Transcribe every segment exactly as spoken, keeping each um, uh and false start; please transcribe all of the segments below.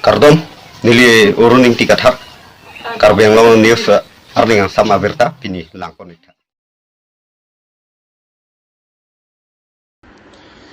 Kardom, neli Arun Ingti Kathar, Karbi Anglong News, eh, arni angsam abirta pini langpon-ik tha.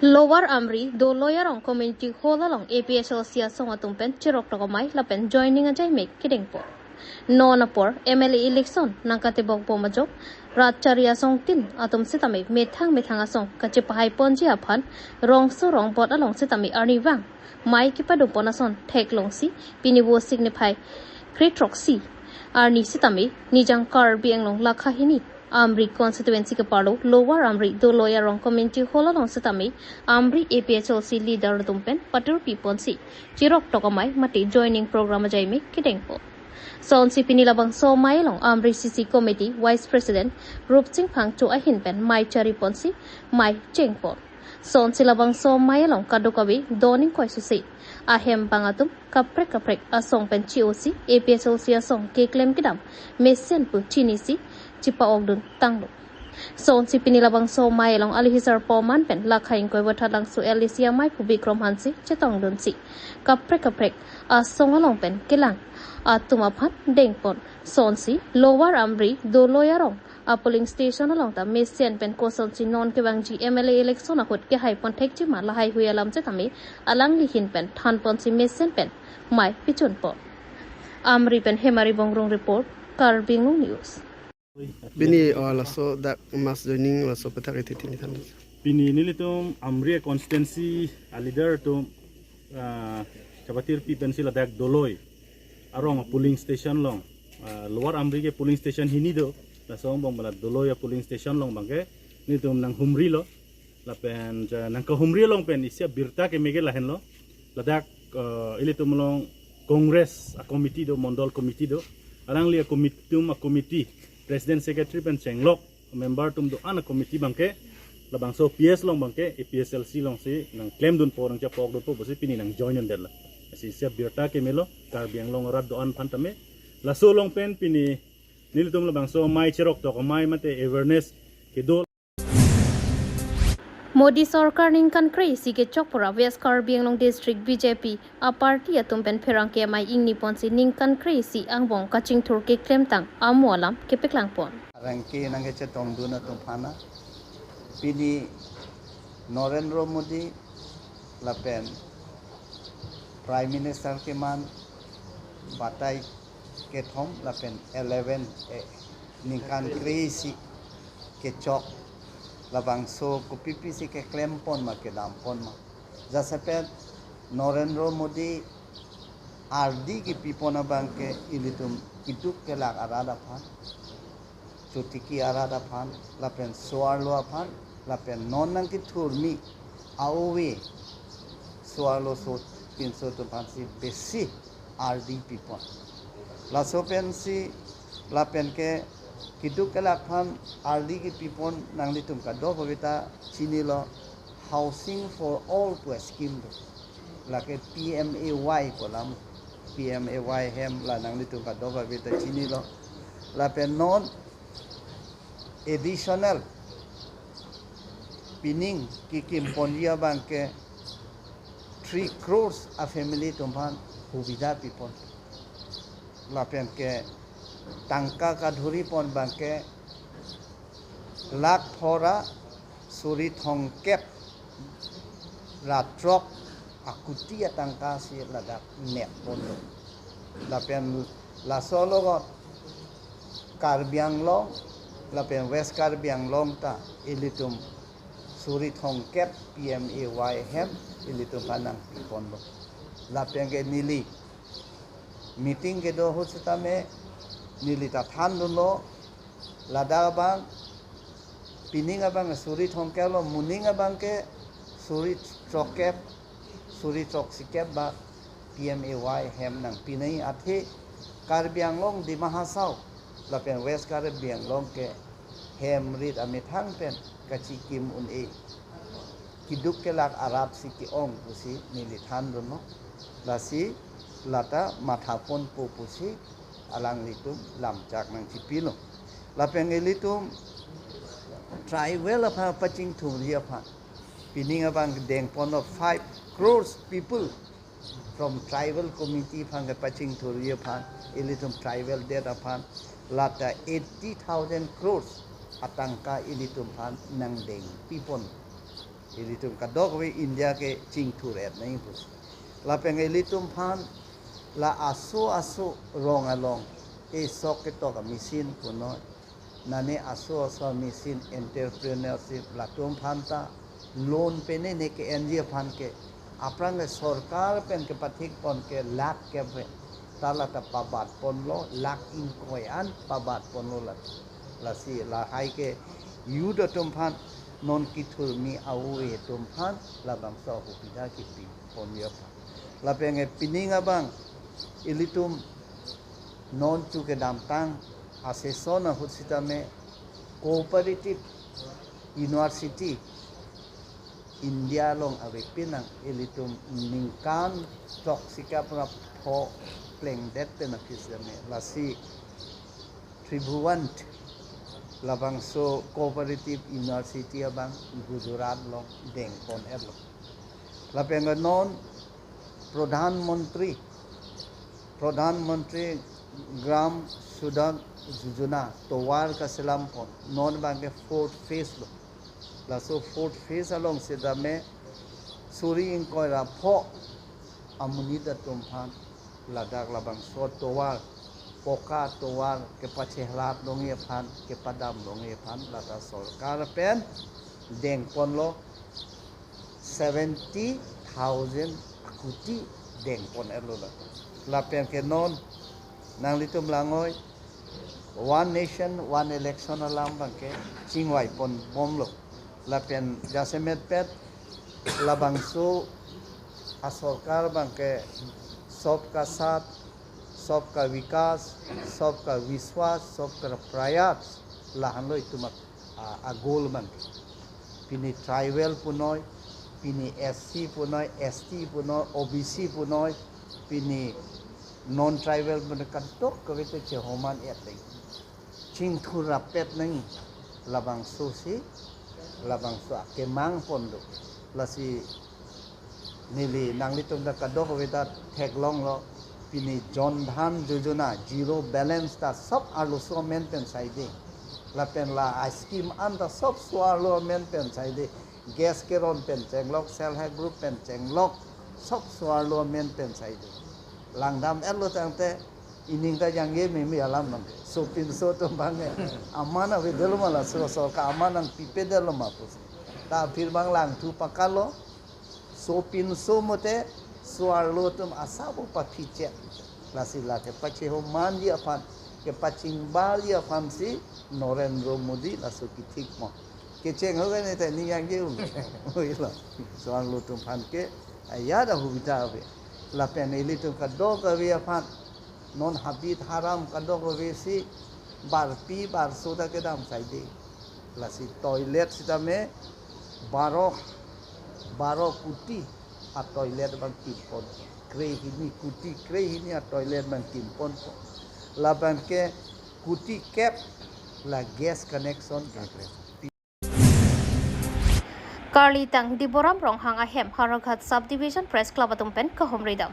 Lower Amri, Doloi arong community hall along A P H L C asong atum pen chirok tokomai lapen joining ajaimek kedengpo. Non apor M L A election nangkatebok bom ajok, rat chari asong tin atum sitame methang methang asong kachepahai ponji aphan, rongso rongbot along sitame arnivang mai kepadumpon ason theklongsi pini vo signify kre throksi arni sitame Nijang Karbi Anglong lakha hini Amri constituency keparlo Lower Amri Doloi arong community hall along sitame Amri A P H L C leader atum pen patur piponsi chirok tokomai mate joining program ajaimek kedengpo. Sonsi pini labangso amei along Amri C C committee vice president Rupsing Phangcho ahin pen mai chariponsi mai chengpon. Sonsi labangso amei along kadokave doning koi susi ahem bang atum kaprek kaprek asong pen chi-osi A P H L C asong keklem kedam mesen pu chinisi chipa-okdun tanglo. Sonsi pini labangso amei along alihisar poman pen lakha ingkoi vathat langso L D C amei pu Bikrom Hanse chetongdunsi kaprek kaprek asong along pen kelang atum aphan dengpon. Sonsi Lower Amri Doloi arong a polling station along ta mesen pen kosonsi non kevangji M L A election ahut kehaipon thekji ma lahai hui alam sitame alangli ahin pen thanponsi mesen pen mai pichunpon. Amri pen Hemari Bongrung report, Karbi Anglong News. Pini, oh, laso dak mass joining laso aputhak iti tini than. Pini nelitum Amri constituency a leader atum, ah, chapatir pi pensi ladak Doloi arong polling station along, ah, Lower Amri ke polling station hini do, laso angbong bala Doloi a polling station along abangke nelitum nanghumrilo. Lapen ja nangkahumri along pen isi abirta keme ke lahenlo. Ladak, eh, ilitum along Congress a committee do, Mondol committee do. Alangli a committee atum a committee president secretary pen chenglok member atum do-an a committee abangke labangso P S along abangke A P H L C alongsi nangklemdunpo nangchapokdunpo pusi pini nangjoindundetlo. Lasi isi abirta kemelo Karbi Anglong arat do-an aphan tame. Laso along pen pini nelitum labangso amei chirok tokomai mate awareness kedo. Modi sorkar ningkan kre-isi kechok pura West Karbi Anglong District B J P a party atum pen pherangke amei ingniponsi ningkan kre-isi angbong kachingthur keklemtang amo alam kepaklangpon. Pherangke nangkachetongdun atum aphan pini Narendra Modi lapen Prime Minister keman batai kethom lapen eleven, eh, ningkan kre-isi kechok labangso kopipisi keklempon ma kedampon ma. Jasemet Narendra Modi ardi kepipon abangke ilitum keduk kelak arat aphan, chotiki arat aphan, lapen so-arlo aphan, lapen non nangkethurmi a-ove so-arlo so pinso atum aphansi besi ardi pipon. Laso pensi lapen ke keduk kelak aphan ardi kepipon nanglitum kadokaveta chinilo, Housing for All pu a scheme do. Lake P M A Y pu alam, P M A Y hem la nanglitum kadokaveta chinilo. Lapen non additional pining kekimponji abangke three crores a family atum aphan subidha pipon. Lapen ke tangka kadhuripon abangke lakh pharo suri thomkep ra throk akuti atangkasi ladak nepponlo. Lapen laso alogot Karbi Anglong lapen West Karbi Anglong ta ilitum suri thomkep P M A Y hem ilitum aphan nangpiponlo. Lapen ke neli meeting kedo ahut sitame neli ta thandunlo, ladak abang pining abang suri thomkep lo, moning abangke suri throkkep, suri throksikep bak P M A Y hem nangpinai athe Karbi Anglong Dima Hasao lapen West Karbi Anglong ke hem rit amethang pen kachikim un-e, keduk kelak aratsi ke-ong pusi neli thandunlo. Lasi lata mathaponpo pusi alanglitum lamchak nangchipilo. Lapen ilitum tribal aphan pachingthurji aphan pining abang dengponlo, five crores people from tribal committee aphan kepachingthurji aphan, ilitum tribal debt aphan, lata eighty thousand crores atangka ilitum aphan nangdeng pipon. Ilitum kadokave India ke chingthur-et nangji pusi. Lapen ilitum aphan la aso aso rong along, esok ketok a-machine punoi, nane aso aso a-machine entrepreneurship latum aphan ta loan pen ne ke-enji aphan ke, aphrang ke sorkar pen kepathik pon ke lakh kep ave, ta lata pabat ponlo, lakh ingkoi an pabat ponlo la. Lasi lahai ke youth atum aphan, non kethurmi a-ove atum aphan labangso ahubidha kipi ponji aphan. Lapen ke pining abang ilitum non chu kedamtang a-session ahut sitame cooperative university India along avepin nang, ilitum ningkan throksi kaprap pho plengdet pen aphi sitame, lasi Tribhuvan labangso cooperative university abang Gujarat along dengpon-etlo. Lapen ke non Pradhan Mantri, Pradhan Mantri Gram Sadak Yojana tovar kaselam pon, non abang ke fourth phase lo. Laso fourth phase along sitame suri ingkoi ra pho amonit atum aphan ladak labangso tovar, poka tovar kepachehlat longji aphan, kepadam longji aphan, lata sorkar pen dengponlo, seventy thousand kuti dengpon-etlo la. Lapen ke non nanglitum langnon, one nation, one election alam abang ke chingvai ponbomlo. Lapen jasemet pet labangso asorkar abang ke sabka saath, sabka vikas, sabka vishwas, sabka prayas, lahenlo itum a, a, a-goal abang ke. Pini tribal punoi, pini S C punoi, S T punoi, O B C punoi, pini non-tribal punoi, kadokave te chehoman-et nang, chingthur rapet nang, labangso si, labangso akemang pon do. Lasi neli nanglitum ta kadokave ta theklonglo, pini Jan Dhan Yojana zero balance ta sob arloso amen pen saide. Lapen la a-scheme an ta sob so-arlo amen pen saide. Gas keron pen chenglok, self help group pen chenglok, sob so-arlo amen pen saide. Langdam-etlo tangte ining ta jangje meme alam nang. Sopinso atum abang ke aman avedetlo ma, laso sorkar aman nangpipedetlo ma pusi. Ta aphi abang langthu pakalo, sopinso mate so-arlo atum asap paphichet. Lasi la kepachehomanji aphan, kepachingbarji aphan si Narendra Modi laso kethik mo. Kecheng ho kene ta ning jangje un. Oilo. So-arlo atum aphan ke ajat ahubidha ave. Lapen ilitum kadokave aphan, non habit haram kadokave si barpi barso ta kedam saide. Lasi toilet sitame baro, baro kuti a-toilet abang kimpon. Krehini kuti, krehini a-toilet abang kimponpo. Lapen ke kuti kep la gas connection. Karlitang Diboram Ronghang ahem Howraghat Subdivision Press Club atum pen kahumri dam.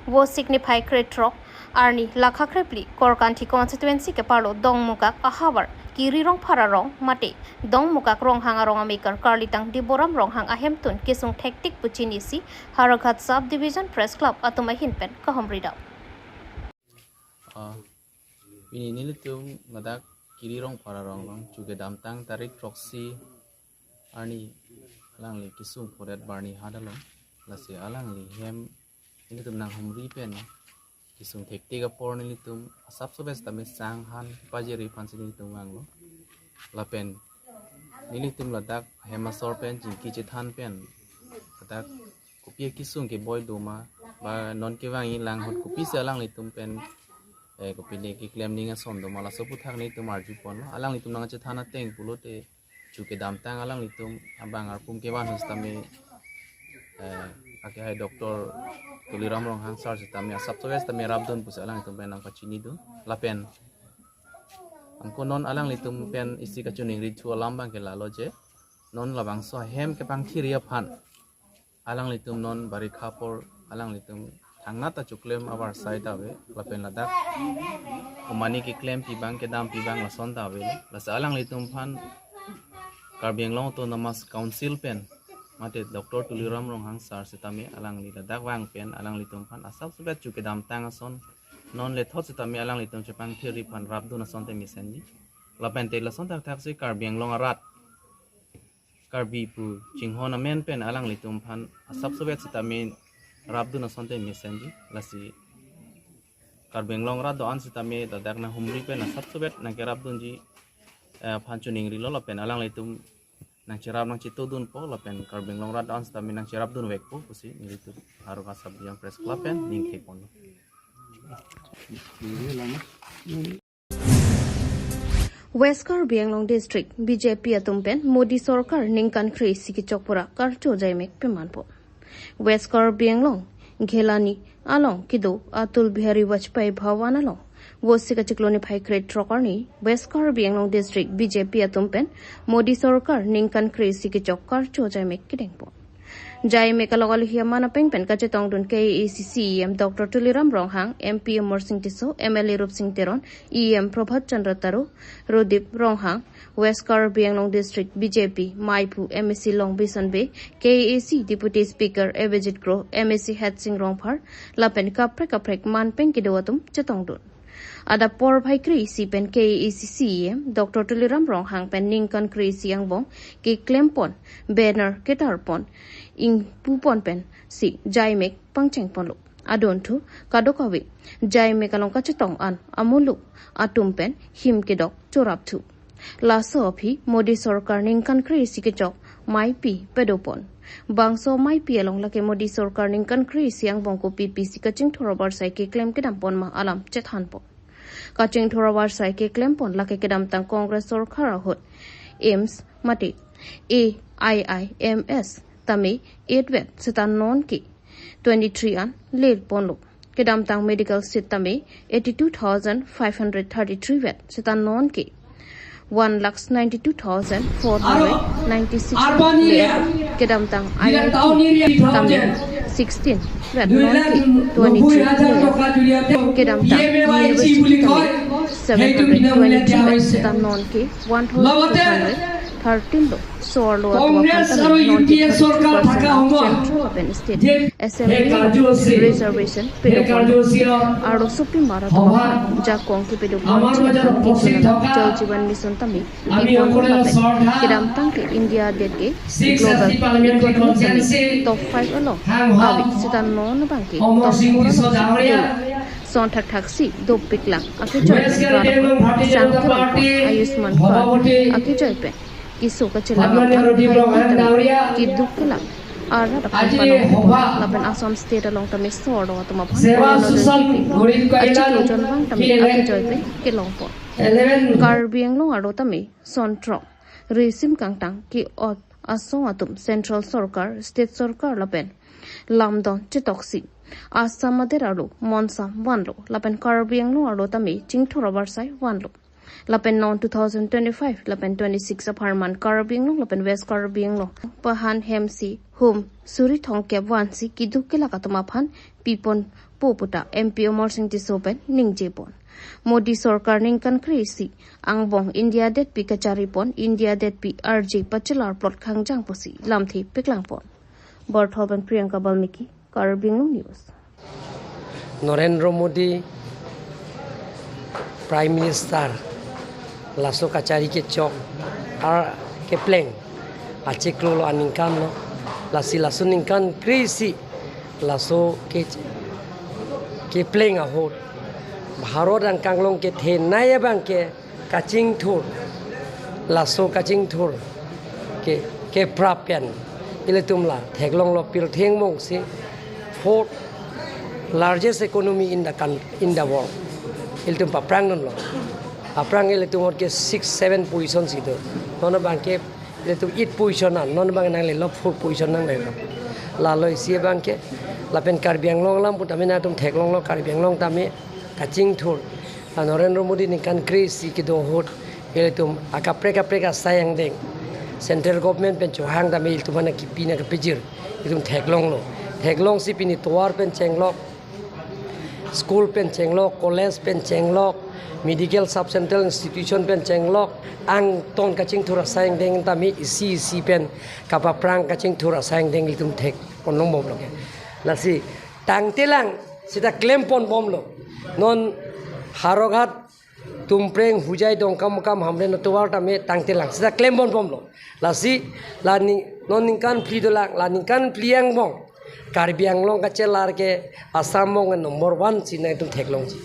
Vo signify krethrok arni lakha krephli Korkanthi constituency keparlo Dongmukak ahavar Kiri Rongphar arong mate Dongmukak Ronghang arong amekar Karlitang Diboram Ronghang ahemtun kesung thektik pu chinisi Howraghat Subdivision Press Club atum ahin pen kahumri dam. Ah, pini nelitum ladak Kiri Rongphar arong along chu kedamtang tarik throksi arni alangli kesung phoret barni hadak along. Lasi alangli hem nelitum nanghumri pen kesung thektik apor nelitum asap sobes tame sang han pajiri aphansi nelitum vanglo. Lapen nelitum ladak hem asor pen chingki chethan pen ladak kopi akesung keboi do ma, ba non kevangji lang ahut kopisi alanglitum pen, eh, kopine keklem ning ason do ma, laso aphuthak nelitum arju ponlo. Alanglitum nangchethan ateng pulote chu kedamtang alanglitum abang arpum kevan ahut sitame, eh, akehai Doctor Tuliram Ronghang sir sitame asap sobes tame rapdun pusi alanglitum pen nangpachini do. Lapen anke non alanglitum pen isi kachiningrithu alam abang ke lalo je, non labangso ahem kepangthirji aphan alanglitum non barikha apor alanglitum thangnat ta choklem avarsai ta ave, lapen ladak komane keklem pibang kedam pibang lason ta ave. Lasi alanglitum aphan Karbi Anglong Autonomous Council pen mate Doctor Tuliram Ronghang sir sitame alangli ladak vang pen alanglitum aphan asap sibet chu kedamtang ason non lethot sitame alanglitum chepangthir aphan rapdun ason te mesenji. Lapen te lason thakthak si Karbi Anglong arat Karbi pu chinghon amen pen alanglitum aphan asap sibet sitame rapdun ason te mesenji. Lasi Karbi Anglong arat do-an sitame ladak nanghumri pen asap sibet nangkerapdunji, eh, aphan chuningrilo lapen alanglitum nangcherap nangchitodunpo lapen Karbi Anglong arat do-an sitame nangcherapdunvekpo pusi nelitum Haroka Sub Division Press Club pen ningthepon. West Karbi Anglong District B J P atum pen Modi Sorkar ningkan kre-isi kechok pura karcho jaimek pemanpo. West Karbi Anglong Ghelani along kedo Atal Bihari Vajpayee Bhawan along Vosik achiklo niphai krethrok arni West Karbi Anglong District B J P atum pen Modi Sorkar ningkan kre-isi kechok karcho jaimek kedengpo. Jaimek along alohi aman apeng pen kachetongdun K A A C C E M Doctor Tuliram Ronghang, M P Amarsing Tisso, M L A Rupsing Teron, E M Prabhat Chandra Taro, Rodip Ronghang, West Karbi Anglong District B J P maiphu M A C Longbison Bey, K A A C Deputy Speaker Avijit Kro, M A C Hetsing Rongphar, lapen kaprek kaprek man pen kedo atum chetongdun. Adap porphai kre-isi pen K A A C C E M Doctor Tuliram Ronghang pen ningkan kre-isi angbong keklempon, banner ketarpon, ingpupon pensi jaimek pangchengponlo. Adunthu kadokave jaimek along kachetong an amuluk atum pen him kedok chorapthu. Laso aphi Modi Sorkar ningkan kre-isi kechok maipi pedopon. Bangso maipi along lake Modi Sorkar ningkan kre-isi angbong kopi pisi kachingthur avarsai keklem kedampon ma alam chethanpon. Kachingthur avarsai keklempon lake kedamtang Congress Sorkar ahut AIIMS mate A I I M S tame eight vet seta non ke twenty-three an lelponlo. Kedamtang medical seat tame eighty-two thousand five hundred thirty-three vet seta non ke one lakh ninety-two thousand four hundred ninety-six le. Kedamtang I I T tame sixteen vet non ke twenty-three le. Kedamtang university tame seven hundred twenty-three vet seta non ke one thousand two hundred thirteen lo. So arlo atum aphan tame non ke thirty-two percent of central lapen state assembly reservation pedopon. Arlosopi mar atum aphan jakong kepedo aphan Jal Jeevan Mission tame pipon lapen kedamtang ke India adet ke global economy tame top five along ave seta non abang ke top four along ave. Son thakthak si dopiklang akejoi pen rat aphan sang kelongpon, Ayushman Bharat akejoi pen keso kachelang aphan hai tame keduk kelak arat aphan pano lapen Assam state along tame sordo atum aphan corona doti achiklo jon abang tame akejoi pen kelongpon. Karbi Anglong arlo tame son throk risim kangtang ke-ot asong atum Central Sorkar, State Sorkar lapen lamdon chetoksi Assam adet arlo monsam vanlo lapen Karbi Anglong arlo tame chingthur avarsai vanlo. Lapen non two thousand twenty-five lapen twenty-six apharman Karbi Anglong lapen West Karbi Anglong pahan hemsi hum suri thomkep vansi keduk kelak atum aphan piponpo puta M P Amarsing Tisso pen ningjepon. Modi Sorkar ningkan kre-isi angbong India detpi kacharipon, India detpi arje pachelar plot khangjang pusi lamthe peklangpon. Barthol pen Priyanka Balmiki, Karbi Anglong News. Narendra Modi Prime Minister laso kachari kechok ar kepleng achiklo lo aningkan lo, lasi laso ningkan kre-isi laso ke kepleng ahut Bharat angkang along kethenei abang ke kachingthur, laso kachingthur ke keprap pen ilitum la theklonglo, pirthe angbong si fourth largest economy in the coun-, in the world. Ilitum paphrangdunlo. Aphrang ilitum ahut ke six, seven position si do. Non abang ke ilitum eight position an, non abang nanglelo fourth position nanglelo. Lalo isi abang ke lapen Karbi Anglong alam pu tame nangtum theklonglo, Karbi Anglong tame kachingthur. Ah, Narendra Modi ningkan kre-isi kedo ahut ilitum akaprek kaprek asai angdeng central government pen chohang tame ilitum aphan kipi nangkepajir ilitum theklonglo. Theklongsi pini tovar pen chenglok, school pen chenglok, college pen chenglok, medical sub central institution pen chenglok, angton kachingthur asai angdeng tame isi isi pen kapaphrang kachingthur asai angdeng ilitum thekpon longbomlo ke. Lasi tangtelang seta klemponbomlo. Non Howraghat, Tumpreng, Hojai, Dongkamukam, Hamren atovar tame tangtelang seta klemponbomlo. Lasi la ning, non ningkan phli dolang, la ningkan phli angbong Karbi Anglong kachelar ke Assam angbong number one si nangtum theklongji.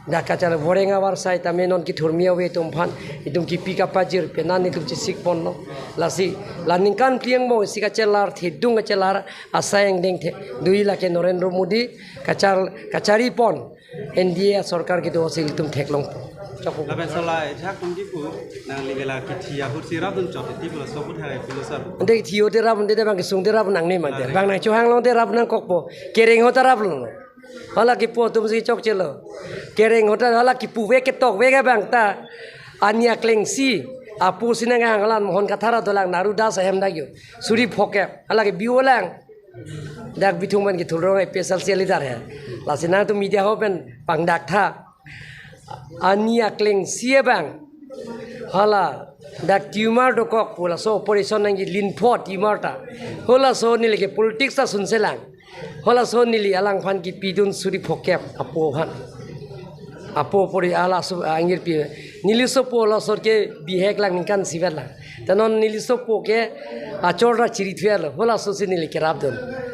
Dak kachelar voreng avarsai tame non kethurmi ave atum aphan, itum kipi kapajir penan itum chesikponlo. Lasi la ningkan phli angbong isi kachelar, thedung kachelar asai angdeng the, dui lake Narendra Modi kachar, kacharipon N D A sorkar kedo si ilitum theklongpo. Chokpo. Lapen sala ejak tum kipu, nangli ke la kithi ahut si rapdun chot iti pulo, laso aphuthak pulo sir. Ante kithi ahut te rap, ante te bang kesung te rap nangne mante. Nangne. Bang nangchohang long te rap nangkokpo. Kereng ahut ta raplo. Hala kipu atum si chokchelo. Kereng ahut ta hala kipuve ketokve ke bang ta. Ani akleng si apo si nanghang, hala Mohon Kathar adolang, Naru Das ahem dak yo. Suri phokep. Hala ke biu lang. Dak Bithung pen kethur rong A P H L C leader he. Lasi nangtum media ho pen pangdak tha. Ani akleng si abang. Hala dak tumor dokok pu laso operation nangji, linpho tumor ta. Halaso neli ke politics ta sunselang. Halaso neli alangphan kipidun suri phokep apo aphan. Apo pori halaso angirpi. Neli sopo laso ke bihek lang ningkan isivet lang. Ta non neli sopo ke achor ra chiri thuelo. Halaso si neli kerapdun.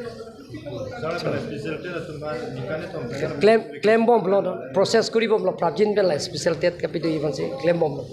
Sir, pala special tet atum aphan ningkan kethom kethom. Klem, klembomlo, process koribomlo, prapjin pen la special tet kapido ivan si klembomlo.